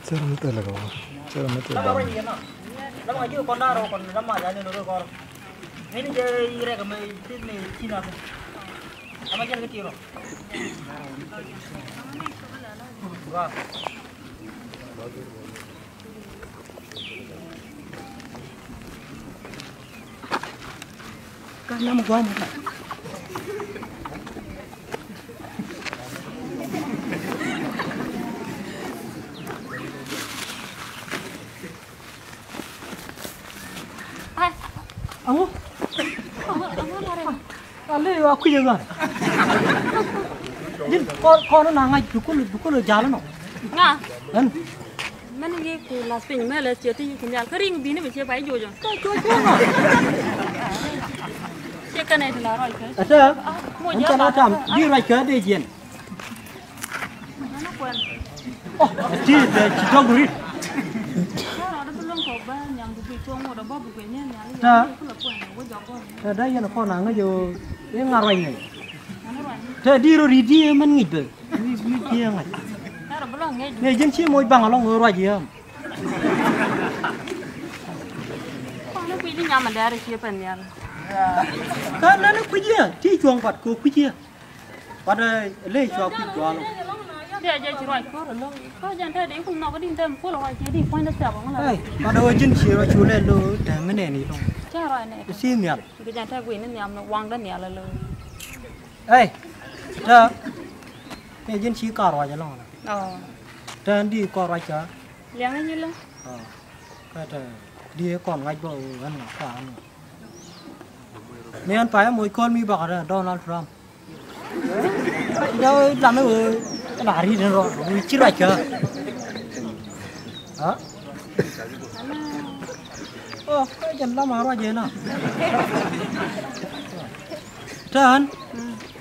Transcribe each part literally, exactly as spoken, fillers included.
Cär mi thilɛ kɛ wä. Cär mi thilɛ kɛ wä. Aŋu? Aŋu, aŋu, aŋu, aŋu. Alɛ yɔ kui̱ ɛ ɣɔn. Ji̱n kɔn, kɔn na ŋa̱c dukul, dukul jal nɔ. Ŋa? Ɛn. Mɛn yi ku lath piny mɛ lɛ ciɛ ti yi ku nhial kä riŋ bini bɛ ciɛ ba i̱ joc ɔ. Kä joc ɔ ŋa? Ciɛ kɛn ɛ ti la rɔc kɛ. Ɛtɛ. Ɛn kɛn a tam di rɔc kɛ dee jiɛn. Ɔ, ti, ti, ti tɔk rit. Ta. Ta da yɛn kɔn a ŋäc o, i̱ ŋa̱r ruac nɛy. Ta di rɔ rit di mɛn ŋic bɛ. Ŋic, ŋic di ŋa̱c. Nɛ ji̱n ci moc baŋ alɔŋ ɣöö ruac yɛ. Kɔn i̱ kui̱ di nyam a dɛr i̱ cie pɛn nhial. Ka nɛn i̱ kui̱c yɛ, ti cuɔ̱ŋ pat kɛ kui̱c yɛ. But, eh, ley cua kui̱ gua̱a̱r lɔ. Tëë jɛ ci ruac ko̱r ɛlɔ. Kä jɛn tëë di kun nhɔk di tɛm kul ruac ci di puɔ̱ny dee thiap ŋä la. Hey, but ɣöö ji̱n ci ruac cu lɛ lo tɛm mi nɛɛni lɔ. Cä ruac nɛ. I̱ si nhial. Kɛ jɛn tëë gui̱n ni nhiam ni waŋdä nhial ɛlɔ. Hey, tëë. Tëë ji̱n ci kɔn ruac ɛlɔ. Ɔ. Tëë di kɔn ruac ca. Liɛŋä ji̱ lä. Ɔ. Kä tëë di kɔn ŋa̱c bä ɣän ŋa kɔan ŋa. Ni ɛn payä moc köl mi bak rɛ Donald Trump. Ci dee lamɛ wee la ri den rɔ wee ci ruac kä. Ha? Ɔ, kä jɛn lamɛ ruac jɛ na. Tän,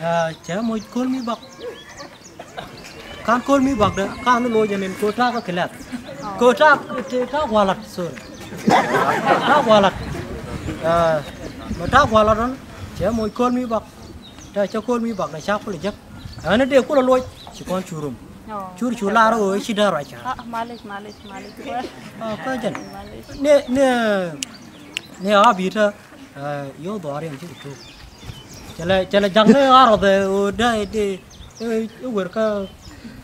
ɛ, cɛ moc köl mi bak. Kan köl mi bak dɛ, kan ni loc ɛn in köl ta̱a̱ kä kilɛth. Köl ta̱a̱, ta̱a̱ gua̱lat, sorry. Ta̱a̱ gua̱lat. Ɛ, mɛ ta̱a̱ gua̱lat ɔn, cɛ moc köl mi bak. Tɛ cä köl mi bak dɛ ca kulɛ jek. Ɛn dee kulɛ loc, ci kɔn cu rum. Cur cu lar ɣöö ci dee ruac ca. Ah, malish, malish, malish. Ah, kä jɛn. Malish. Ni, ni, ni a bi tɛ. Ɛ, yio̱w dhɔaar yɛn cikɛ tuk. Cɛ lɛ, cɛ lɛ ja̱ŋ ni ɣa̱r ɣɔth ɛ ɣöö dee, dee, ɛ, ɛ wer kä,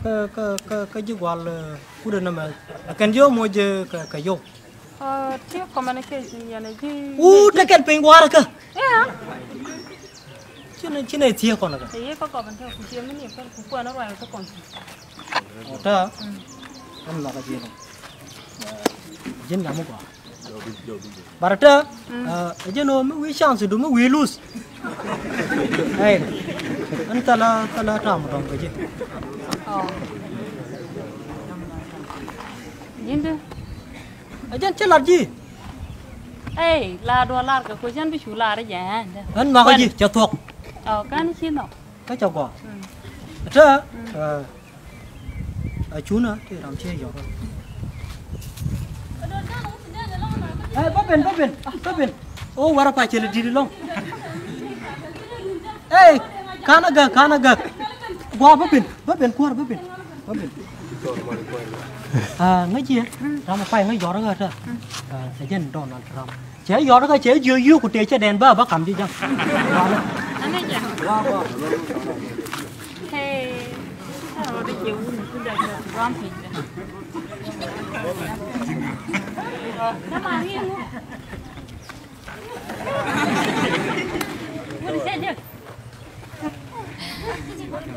kä, kä, kä, kä ji̱ gua̱l, ɛ, kut ɛn ɛmɛ. Ɛ kɛn ji̱ ɣä moc, ɛ, kɛ, kɛ yio̱w. Ɛ, ti communication yɛn ɛ ji̱. Wuu, te kɛn piny gua̱a̱r kä. Yeah. Ci nɛ, ci nɛ thiee kɔn kä. Ɛ, yee kä gɔbɛn te ku ciɛ mi ni pɛl ku kuɛn ruac kä kɔn. Ɔ, tɛ. Mm. Ɛn nhɔk kä ji̱ nɔ. Ɛ, ji̱n nyam mi gɔaa. But tɛ, mm, ɛ, ɛ jɛn ɣöö mi wi̱i̱ chance du mi wi̱i̱ lose. Ɛ, ɛn thilɛ, thilɛ tam dɔ̱ŋ kɛ ji̱. Ɔ. Ji̱n di. Ɛ jɛn ci lat ji̱. Ɛ, la duɔ lar kɛ kucän bi cu lar jɛ, ɛ, ɛn nhɔk kä ji̱, cɛ thuɔ̱k. Ɔ, kän ci nhɔk. Kä cɛ gɔaa. Mm. Tä, mm, ɛ, ɛ cunä ti ram ciɛ yɔk. Ɛ, bä ben, bä ben, ah, bä ben. O, wara pa cɛ lɛ di̱t lɔŋ. Ɛ, kanɛ gäk, kanɛ gäk. Gɔaa bä ben, bä ben kuäär, bä ben. Bä ben. Ah, ŋäc yɛ, ram pay ŋäc yɔk kä tä. Ah, ɛ jɛn Donald Trump. Cɛ yɔt kä cɛ jiök yuk ku tëë cɛ dɛn bä bä kam ji̱ ja̱ŋ. Ane jɛ. Hey. Rɔ de jɛ wun ku da jɛ ram pi jɛ. Kama ni mu. Wun cɛ jɛ.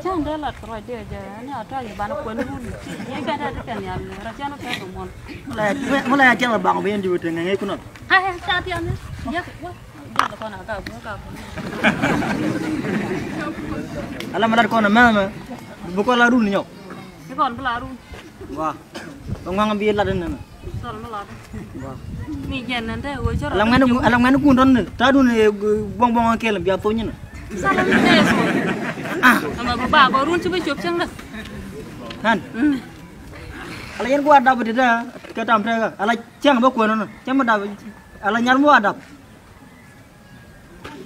Cäŋ dee lat kɛ ruac dee jɛ ni a tɔ̱ banɛ kuɛn wun. Yɛ kɛ dee ti kɛ nhial rɔ cɛn kɛ kɛ muɔn. Mula ya tiɛŋ la baŋ bi yɛn diw te ŋɛŋɛ kunɔ. Ai, ca tiɛŋ ni. Jɛ wä. Jɛ kɛ kɔn a ka guɔ ka guɔ. Ala ma lat kɔn a mɛmɛ. Bi kɔn la run nyɔk. Bi kɔn bi la run. Wa. Bä ŋuaŋ bi lat inɛ mɛ. Thɔl mi lat. Wa. Mi jɛn nɛn te ɣöö cä rɔ. Ala ŋuɛn, ala ŋuɛn kun tɔn ni. Ta dun, eh, buɔŋ buɔŋ kɛl bia thony ni. Sala mi te so. Ah. Ama bi ba kɔ run ci bi cop cäŋ dä. Kan. Mm. Ala yɛn ku adap ti ta kɛ tam te ka. Ala cäŋ bä kuɛn nɔ. Cäŋ bä dap. Ala nyar mu adap.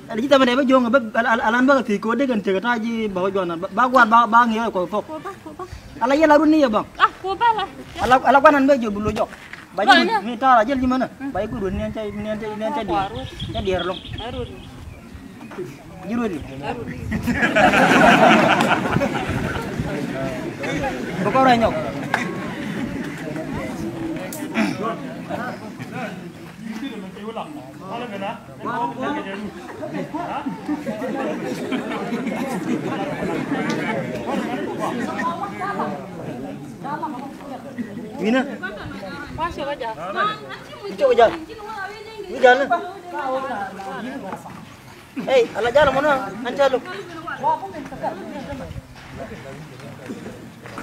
Ala ji̱ thamɛ dee bä jo̱o̱ŋ bä ala, ala, ala bä kɛ thiec kɛ wä dee kɛn tiek ta̱a̱ ji̱ bä wä juɔ̱n bä, bä gua̱a̱r bä, bä ŋi̱i̱c kɛ kɔk. Ala yɛl a run ni yɛ bä. Ala, ala gua̱a̱r nan bä ji̱ bulu jɔk. Ba ji̱ mi ta̱a̱ la jɛl ji̱ mänä. Ba ji̱ ku run ni ɛn cɛ, ni ɛn cɛ, ni ɛn cɛ diɛɛr. Cɛ diɛɛr ɛlɔ̱ŋ. Ji̱ ruet i̱. Bä kɔn rɛy nyɔk. Winä. Cok jal. Wi̱i̱ jal ni. Ey, ala jal mɔnɔ, an calo.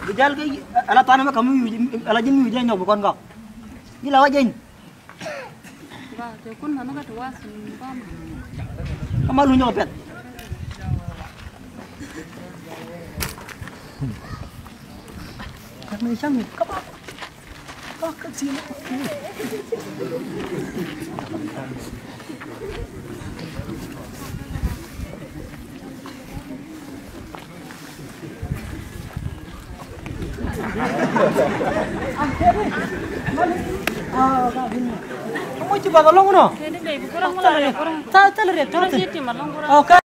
Bi jal kɛ ala tɔnɛ mɛ kam mi wi̱i̱, ala ji̱n mi wi̱i̱ jɛ nyɔk bi kɔn gak. Ji̱ la wa jeny. Kä ma luny jɔk pɛt. Ŋuci bath alɔŋ nɔ. Thil riɛt, thil riɛt. Ok.